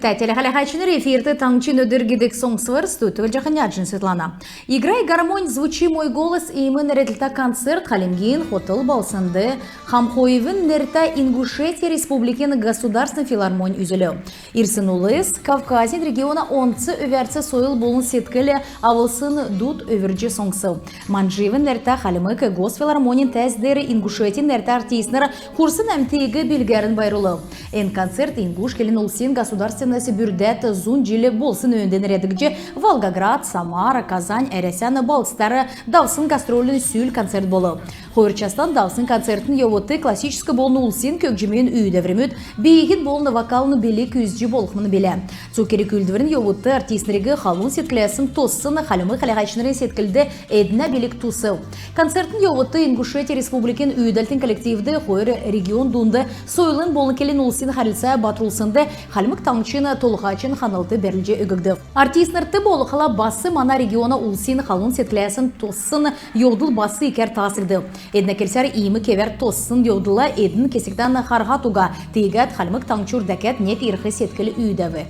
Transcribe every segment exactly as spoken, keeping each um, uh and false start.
Телехәләһәчнр, эфирт «Таңһчин өдр» гидг соңсвр. Студьд Җаханяджин Светлана. «Играй, гармонь, звучи, мой голос» иим нерәдлтә концерт Хальмгин хотл балһснд Хамхоевин нертә Ингушетия Республикин государственн филармонь үзүлв. Ирсн улс Кавказин региона онц өвәрц сойл болн седкл авлсн дуд өврҗ соңсв. Манҗиевин нертә Хальмг госфилармонин тәәз деер Ингушетин нертә артистнр хурсн әмтиг билгәрн байрлулв. Эн концерт ингуш келн улсин государственность бүрдәд зун җил болсн өөнд нерәдгдҗ, Волгоград, Самара, Казань, Әрәсән балһсдар давсн гастрольн сүл концерт болв. Хойр частан давсн концертин йовудт классическ болн улсин көгҗмин үүдәврмүд, бииһин болн вокальн билг үзҗ болхмн билә. Цуг керг-үүлдврин йовудт артистнриг халун седкләсн тоссн, хальмг хәләһәчнрин седклд эднә билг тусв. Концертин йовудт Ингушетия Республикин үүдәлтин коллективд хойр регион дунд сойлын болн келн улсин хәрлцә батрулснд Хальмг Таңһчин Толһачин ханлт бәрүлҗ өггдв. Артистнрт болхла бас мана региона улсин халун седкләсн тоссн йовдл бас икәр таасгдв. Эднә келсәр, иим кевәр тоссн йовдлла эдн кесгтән харһад уга, тиигәд Хальмг Таңһчур дәкәд нег ирх седкл үүдәв.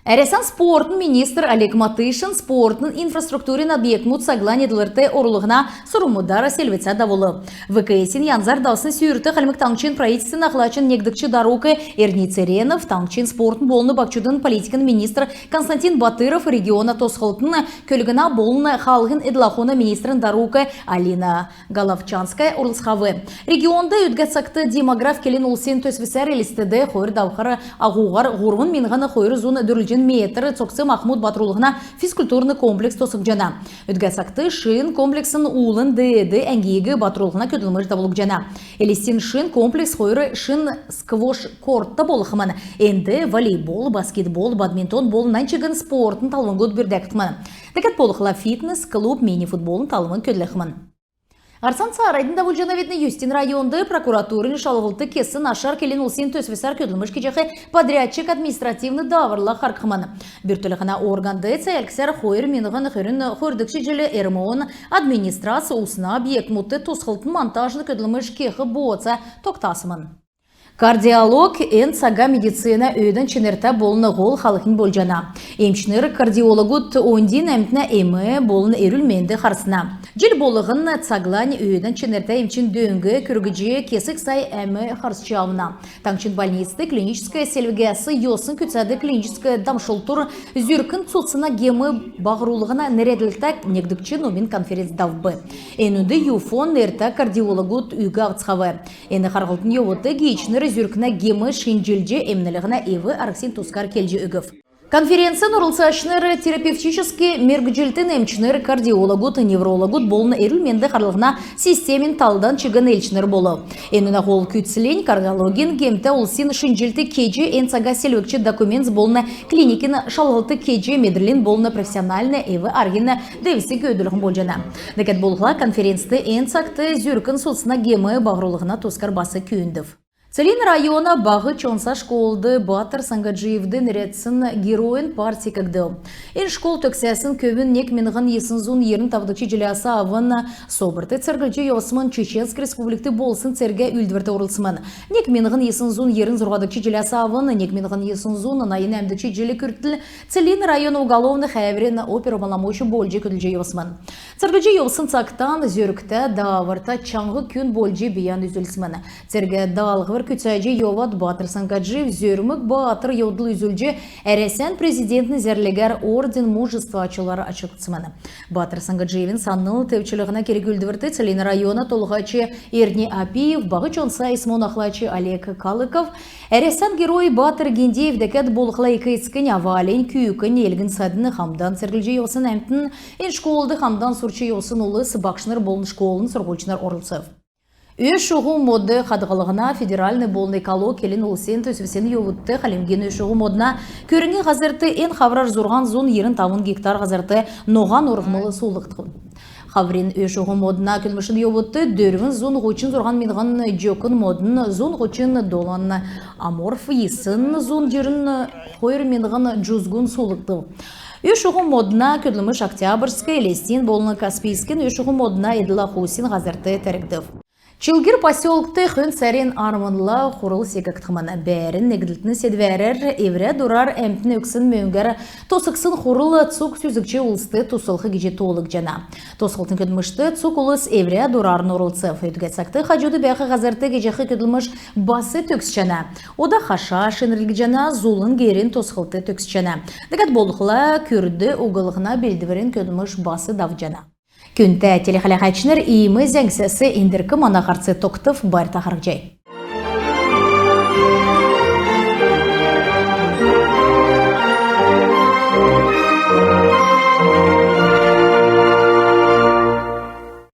Әрәсән спортын министр Олег Матыцин спортын инфраструктурин объектмүд цаглань эдлврт орулһна сурврмудар селвцә давулв. В К С-ин янзар давсн сүүрт Хальмг Таңһчин правительствин ахлачин негдгч дарук Эрни Церенов, таңһчин спортын болн баһчудын политикин министр Константин Батыров, региона тосхлтын, көлгнә болн хаалһин эдл-ахун министрин дарук Алина Головчанская орлцхав. Регионд өдгә цагт «Демограф» келн улсин төсвсәр Элстд хойр давхр аһуһар һурвн миңһн хойр зун дөрвлҗн метр цогц-махмуд батрулһна физкультурн комплекс тосхгдҗана. Өдгә цагт шин комплексин уулын деед әңгиг батрулһна көдлмш давулгдҗана. Элстин шин комплекс хойр шин сквош-кортта болхмн. Энд волейбол, баскетбол, бадминтон болн нань чигн спортын талвңгуд бүрдәгдхмн. Дәкәд болхла фитнес-клуб, мини-футболын талвң көдлхмн. Һарцан цааранднь давулҗанавидн. Юстин районд прокуратурин шалһлт кесн ашар келн улсин төсвсәр көдлмш кеҗәх подрядчик административн дааврла харһхмн. Бүртклһнә органд цәәлһсәр хойр миңһн хөрн хойрдгч җил РМО-н администрац усна объектмүдт тосхлтын монтажн көдлмш кех бооца тогтасмн. Кардиолог — эн цага медицинә өөдән чинртә болн һол халхнь болҗана. Эмчнр, кардиологуд оньдин әмтнә эм болн эрүл-менд харсна. Җил болһн цаглань өөдән чинртә эмчин дөң күргҗ, кесг сай әм харсҗ авна. Таңһчин больницд клиническ селвгәс йосн күцәд клиническ дамшлтур «Зүркн цуцна гем баһрулһна» нерәдлтә негдгч номин конференц давв. Энүнд ЮФО-н нертә кардиологуд үг авцхав. Эн харһлтын йовудт гиичнр зүркнә гем шинҗлҗ, эмнлһнә эв-арһсин тускар келҗ өгв. Конференцин орлцачнр терапевтическ мергҗлтин эмчнр, кардиологуд, неврологуд болн эрүл-менд харлһна системин талдан чигн элчнр болв. Энүнә һол күцлнь — кардиологин гемтә улсин шинҗлт кеҗ, эн цага селвгч документс болн клиникин шалһлт кеҗ, медрлин болн профессиональн эв-арһин девсң өөдлүллһн болҗана. Дәкәд болхла конференцд эн цагт зүркн цуцна гем баһрулһна тускар бас күүндв. Целинн района Баһ Чонса школд Батр Сангаджиевд нерәдсн геройин парк секгдв. Эн школ төгсәсн көвүн нег миңһн йисн зун йирн тавдгч җиләс авн Собрт церглҗ йовсмн. Чеченск Республикт болсн цергә үүлдврт орлцсмн. Нег миңһн йисн зун йирн зурһадгч җиләс авн нег миңһн йисн зун найн нәәмдгч җил күртл Целинн района уголовн хәәврин оперуполномоченн болҗ көдлҗ йовсмн. Церглҗ йовсн цагтан зөргтә, дааврта, чаңһ күн болҗ бийән үзүлсмн. Цергә даалһвр күцәҗ йовад Батр Сангаджиев зөрмг баатр йовдл үзүлҗ, Әрәсән Президентин зәрлгәр Орден Мужества ачлврар ачлгдсмн. Батр Сангаджиевин санл тевчлһнә керг-үүлдврт Целинн района толһач Эрни Апиев, Баһ Чонса СМО-н ахлач Олег Калыков, Әрәсән Герой Батр Гиндеев, дәкәд болхла ик эцкнь, авальнь, күүкнь, элгн-садн, хамдан церглҗ йовсн әмтн, эн школд хамдан сурч йовсн улс, багшнр болн школын сурһульчнр орлцв. Ө-шуһу мод хадһллһна федеральн болн «Экологь» келн улсин төсвсин йовудт Хальмгин ө-шуһу модна көрңгин һазрт эн хаврар зурһан зун йирн тавн гектар һазрт ноһан урһмл суулһгдв. Хаврин ө-шуһу модна көдлмшин йовудт дөрвн зун һучн зурһан миңһн җөкн модн, зун һучн долан аморф, йисн зун җирн хойр миңһн җузгун суулһгдв. Ө-шуһу модна көдлмш Октябрьск, Элстин болн Каспийскин ө-шуһу модна эдл-ахусин һазрт тәргдв. Чилгир поселкт хөн сарин арвнла хурл секгдхмн. Бәәрн негдлтин седвәрәр эврә дурар әмтн өгсн мөңгәр тосхсн хурл цуг сүзгч улст туслх гиҗ тоолгдҗана. Тосхлтын көдлмшт цуг улс эврә дурарн орлцв. Өдгә цагт хаҗуд бәәх һазрт геҗәх көдлмш бас төгсҗәнә. Ода хаша шинрүлгдҗәнә, зулын герин тосхлт төгсҗәнә. Дәкәд болхла күрд углһна белдврин көдлмш бас давҗана. Күндтә телехәләһәчнр, иим зәңгсәс эндрк мана һарц тогтв. Байрта харһцхай.